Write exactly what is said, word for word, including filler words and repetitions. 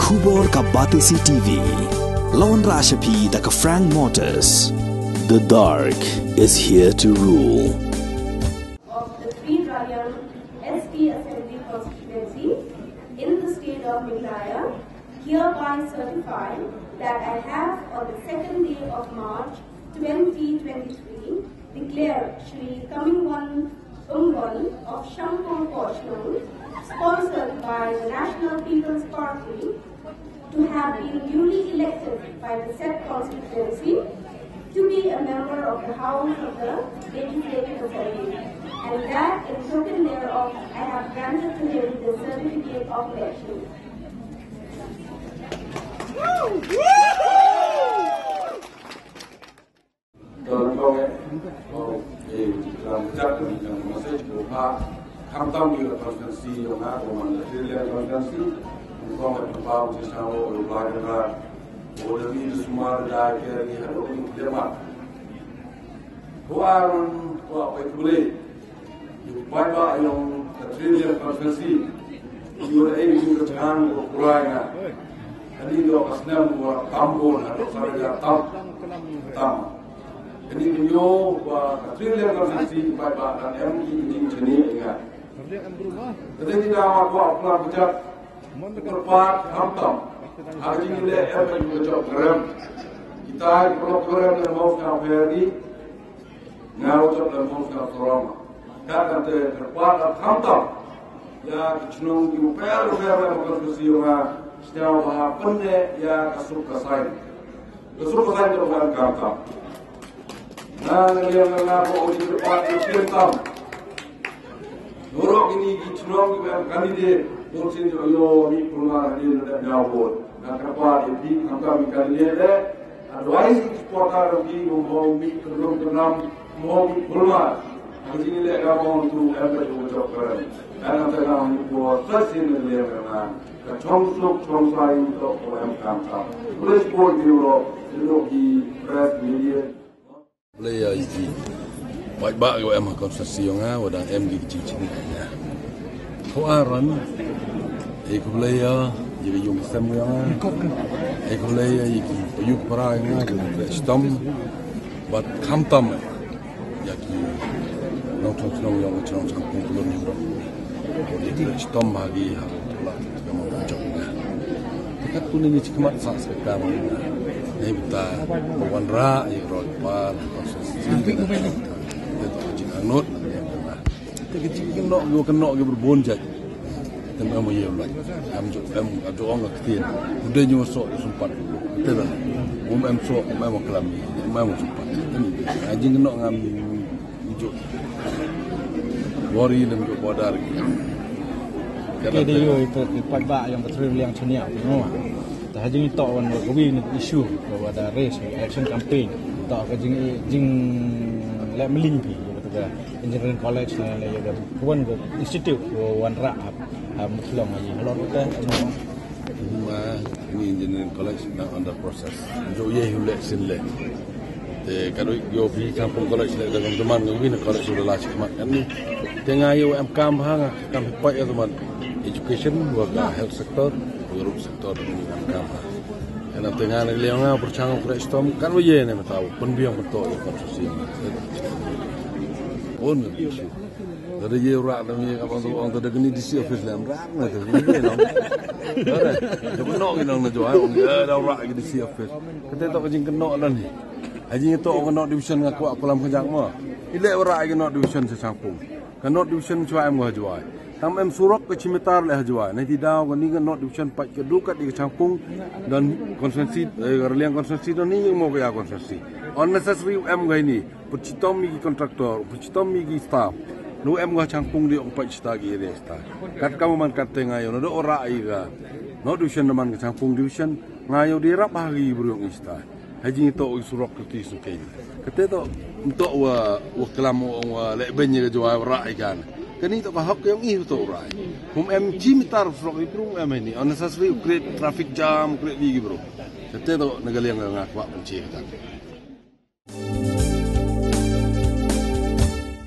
Khubor ka Batesi T V. La wanrah sha phi da ka Frank Motors. The dark is here to rule. Of the Sri Raliang S T Assembly Constituency in the state of Meghalaya, hereby certify that I have, on the second day of March twenty twenty-three, declare Shri Comingone Ymbonne of Shangpung Pochnong, sponsored by the National People's Party, to have been duly elected by the said constituency to be a member of the House of the Legislative Assembly, and that in token thereof I have granted to him the certificate of election. Khamtam ïa ka constituency jong nga, kumne ka Three Liang constituency, khamtam ïa ka ba u shisha u ba ka ba u da ri da sumar da ka ri ha u ri da ma. Ko aron ko ai kule. Ïa u paidbah jong ka Three Liang constituency. Ïa u da ai ïa u da chang ko kurai nga. Kane ka dei ka snem ba tam bun, haduh sa ïa tam. Tam. Kane ka dei ba ka Three Liang constituency paidbah dang em ki jingshaniah ïa nga. Ka dei ka dei ma kwah u klam ka jait. Kyrpad khamtam. Ha ka jingïaleh em ka jingïaleh jong ka rem. Kita ki paralok ka rem ne mo ka peri. Nga u jop lem hong sngap sarong. Ka kate kyrpad khamtam ïa ki chnong ki u per u per lem ka sngap sarong. Sngap ba ha pynne ïa ka suk ka sain. Ka suk ka sain jong ka khamtam. Na nga ïa nga nga ko u kyrpad u kyrpad tam. Nurok ini ki chnong ki em candidate, bun sien jong ïoh mih pulmar hadien na dep jaw bun. Nga kyrpad ïa phi khamtam ki candidate, advice ki supporter jong phi, mo mih kynrum kynram, mo mih pulmar. Hangne leh ka bong tu em ka jong jok kren. Nga kata nga mih por sa sien na leh ka nga. Ka chong suk chong sai to ko em khamtam. Please support you ro, you know, ki press media. Khublei ïa ki paidbah kiba em ha constituency jong nga, ba dang em ki jingshaniah ïa nga. Ko aron, eh, khublei ïa, ïa ka ïing ka sem jong nga. Eh, khublei ïa, ïa ki, ïa ki para jong nga, ki nongtrei shitom. Bad khamtam, eh, ïa ki nongtrei shnong jong nga, nongtrei shnong jong nga. Ïa ki shitom ha ki ha ka la ka ma jong nga. Te katto katne ngi chi khmat sa sa ka ma nga. Ngi bita ba wanrah ïa ka roi par ka sa sa sa ka. Te to jingangnud na ka ma. Te ka jingkynnoh, ka kynnoh ka berbun jait. Te em ïa u lai. Am ju em ka ju ong ka ktien. Ude nyu so sumpat. Te da. Um em so, um em klam. Um em sumpat. Te ni. Jingkynnoh ngam Juk. Bori lem juk border. Ke de yo ito ki paidbah jong ka Three Liang Chaniah, no. Ta ha jingito wan ka wi ni issue ka wa da raise election campaign. Ta ka jing, jing leh mling phi ka engineering college ne, ne ka wan ka institute ka wanrah ha, ha Mawkyrwat. Halor ka, no. Kumba, kane engineering college dang under process. Jooh ïa hi u leh sien leh. Te ka dei ïoh phi Shangpung College leh da ka demand nga wi na college u la last month kan ni. Te nga ïoh em kam ha nga kam hi poi ïa demand education wa ka health sector wa ka road sector da nga em kam ha. Ena te nga na liang nga pyrchang u kre stom kan wa ïa ne mata u pynbiang pynto ïa ka sosial. Pun. Lada ïa u rah da mi ka bang tu ong da kani D C office lem rah na tu ni no. Lada da kano ki nong na Jowai ong ïa da u rah ki D C office. Kata to ka jingkynnoh lan hi. Ha jingkynnoh ka North Division nga kwah kulam ka jaka mo. I leh u rah ki North Division sha Shangpung. Ka North Division shuwa em ha Jowai. Tam em surok ka chimitar leh ha Jowai. Na ti daw kani ka North Division pat ka dukat di ka Shangpung don constituency, eh, ka Raliang constituency don ni mo ka ïa constituency. Unnecessary em ka ini. Pynchitom ïa ki contractor, pynchitom ïa ki staff. Nu em nga Shangpung di ong pait sita ki area sita. Kat ka man kat te nga ïoh na do ora ai ga. No division na man ka Shangpung division nga ïoh di rap ha ki briew ong sita. Ha jingto u surok tu ti sukei. Kate to nto wa wa klam ong wa leh ben ïa ka Jowai wa ra ai gan. Kani to ka hok ïong i to ora ai. Hum em chi mitar surok i briew em ni. Unnecessary create traffic jam, create di ki briew. Kate to na ka liang nga kwah pynche ka.